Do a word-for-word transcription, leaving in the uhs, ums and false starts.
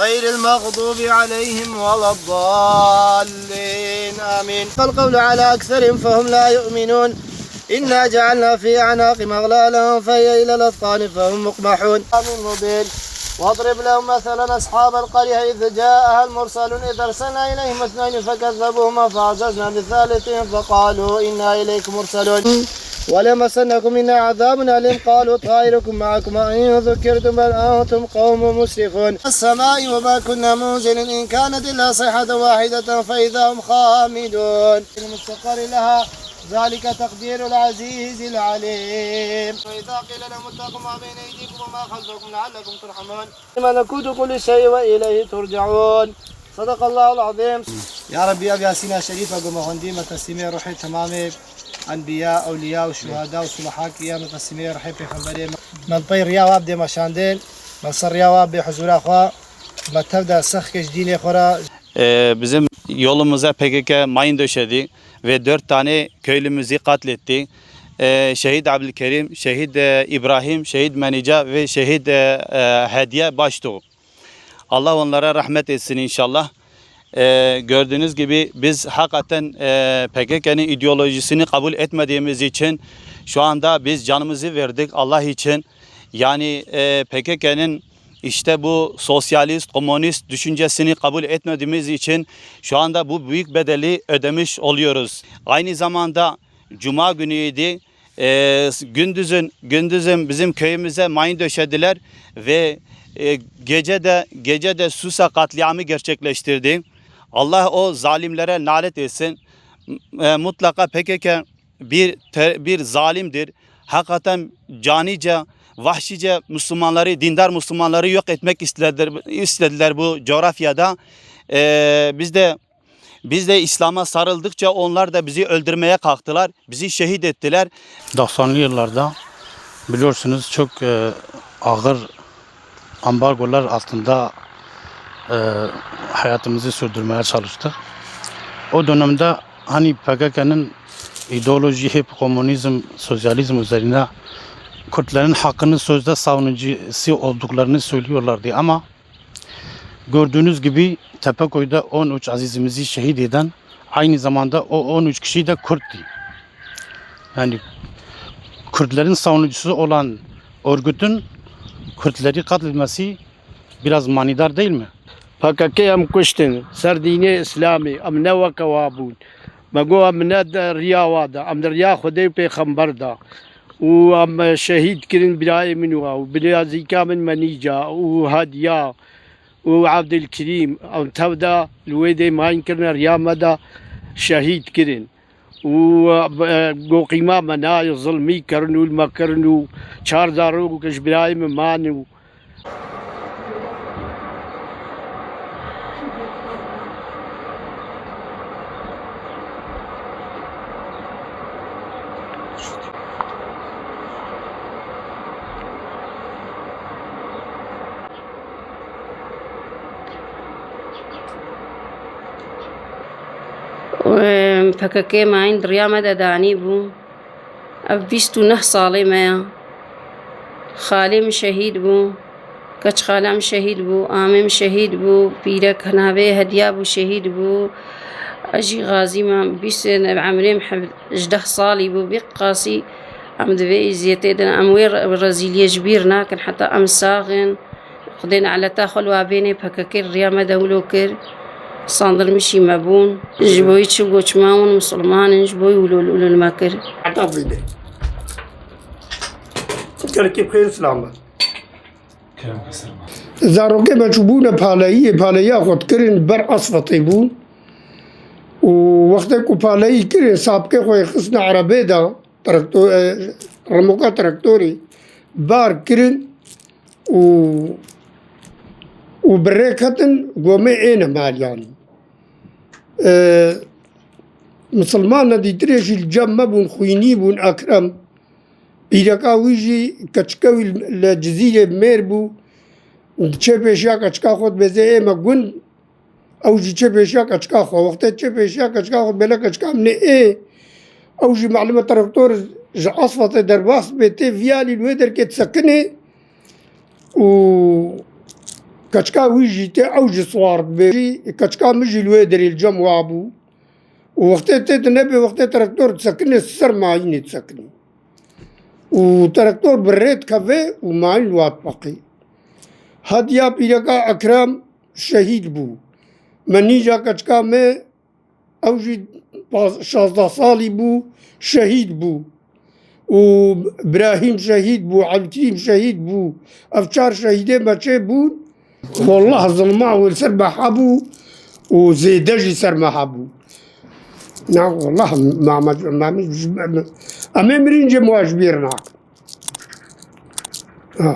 غير المغضوب عليهم ولا الضالين. آمين. القول على أكثرهم فهم لا يؤمنون. إنا جعلنا في أعناقهم أغلالا فهي إلى الأذقان فهم مقمحون. آمين مبين. واضرب لهم مثلا أصحاب القرية إذ جاءها المرسلون إذ أرسلنا إليهم اثنين فكذبوهما فعززنا بثالث فقالوا إنا إليكم مرسلون. ولمسنكم منا عذاب أليم قالوا طائركم معكم أئن ذكرتم بل أنتم قوم مسرفون. السماء وما كنا منزلين إن كانت إلا صيحة واحدة فإذا هم خامدون. المستقر لها ذلك تقدير العزيز العليم. وإذا قيل لهم اتقوا ما بين أيديكم وما خلفكم لعلكم ترحمون. ملكوت كل شيء وإليه ترجعون. صدق الله العظيم. Ya Rebî, ev Yasîna Şerîf e ku me xwendî, me teslîmê ruhê temamê enbiya, ewliya û şuhada û sulaha kiriye, me teslîmê ruhê pêxemberê me. Me li pey riya we bidê meşandin, me ser riya we bê huzura xwe, me tev de sexkê ji dînê xwe re. Ee, bizim yolumuza P K K mayın döşedi ve dört tane köylümüzü katletti. Ee, şehit Abdülkerim, şehit, e, İbrahim, şehit Menica ve şehit, e, e, Hediye Baştuğ. Allah onlara rahmet etsin inşallah. Ee, gördüğünüz gibi biz hakikaten, e, P K K'nin ideolojisini kabul etmediğimiz için şu anda biz canımızı verdik Allah için. Yani, e, P K K'nin işte bu sosyalist, komünist düşüncesini kabul etmediğimiz için şu anda bu büyük bedeli ödemiş oluyoruz. Aynı zamanda Cuma günüydü. E, gündüzün, gündüzün bizim köyümüze mayın döşediler ve, e, gece de, gece de Susa katliamı gerçekleştirdi. Allah o zalimlere nalet etsin. M-, e, mutlaka P K K bir te-, bir zalimdir. Hakikaten canice, vahşice Müslümanları, dindar Müslümanları yok etmek istediler, istediler bu coğrafyada. E, biz de Biz de İslam'a sarıldıkça onlar da bizi öldürmeye kalktılar, bizi şehit ettiler. Doksanlı yıllarda biliyorsunuz çok, e, ağır ambargolar altında, e, hayatımızı sürdürmeye çalıştık. O dönemde hani P K K'nin ideoloji hep komünizm, sosyalizm üzerine Kürtlerin hakkını sözde savunucusu olduklarını söylüyorlardı ama gördüğünüz gibi Tepeköy'de on üç azizimizi şehit eden, aynı zamanda o on üç kişi de Kürttü. Yani Kürtlerin savunucusu olan örgütün Kürtleri katletmesi biraz manidar değil mi? P K K em kuştin, ser dînê Îslamê, em ne weke wa bûn. Me got, em ne di riya wa de, em di riya Xwedê û Pêxember de. Û em şehîd kirin birayê min wa û birêzîka min Menîca û Hediya û Evdilkerîm. Em tev de li wê dê mayîn kirine, riya me de şehîd kirin. Û, e, goqîma me nayê, zilmî kirin û li me kirin û çar zarok ji birayê min man û Û, em, P K K mayîn di riya me de danî bû. Ev bîst û neh salê me ya. Xalê min şehîd bû. Keçxala min şehîd bû. Amê min şehîd bû. Pîrek navê Hediya bû, şehîd bû. Ez jî xazî me. Bîst, emrê min hev-, ji deh salî bû. Bî qasî em di vê îziyetê de ne. Em wê re-, rezîliyê ji bîr nakin heta em sax in. Xwedê ne'leta xwe li wa bênê, P K K riya me de wilo kir. Sandilmişî me bûn. Ji bo yî çi goçman in, misilman in, ji bo yî wilo li, wilo li me kir. Heta vî de. Gelekî bi xêr û silamet. Zarokê me çûbûne paleyiyê, paleyiya xwe dikirin, ber asfaltê bûn. Û wextê ku paleyî kirin, sapkê xwe yê xistine erebê de, trakto-, e, remoka traktorê bar kirin û, û bi rê ketin, gomê êne mal yanî. E, misilman nedîtirê jî li cem me bûn, xwînî bûn, Ekrem. Pîreka wî jî keçike wî li Cizîrê mêr bû. Diçe pêşiya keçika xwe dibêje, ê me gund, ew jî çê pêşiya keçika xwe. Wextê çê pêşiya keçika xwe, bêle keçika min ê, ew jî malûm e traktor ji asfaltê derbas bê, tê viyalî li wê derkê disekine û Keçika wî jî tê, ew jî siwar dibe. Jî keçika min jî li wê derê li cem wa bû. Û wextê tê dinebe, wextê traktor disekine, ser mayînê disekine. Û traktor bi rê dikeve û mayîn li wa dipeqê. Hediya pîreka Ekrem şehîd bû. Menîja keçika me, ew jî paz-, şazdeh salî bû, şehîd bû. Û Birahîm şehîd bû, Evkirîm şehîd bû. Ev çar şehîdê me çê bûn. Wallah zilma wê ser me hebû û zêde jî ser me hebû. Na wallah, Mehmet, Mehmet, em ê mirîncê me ji bîr nakin. Ha.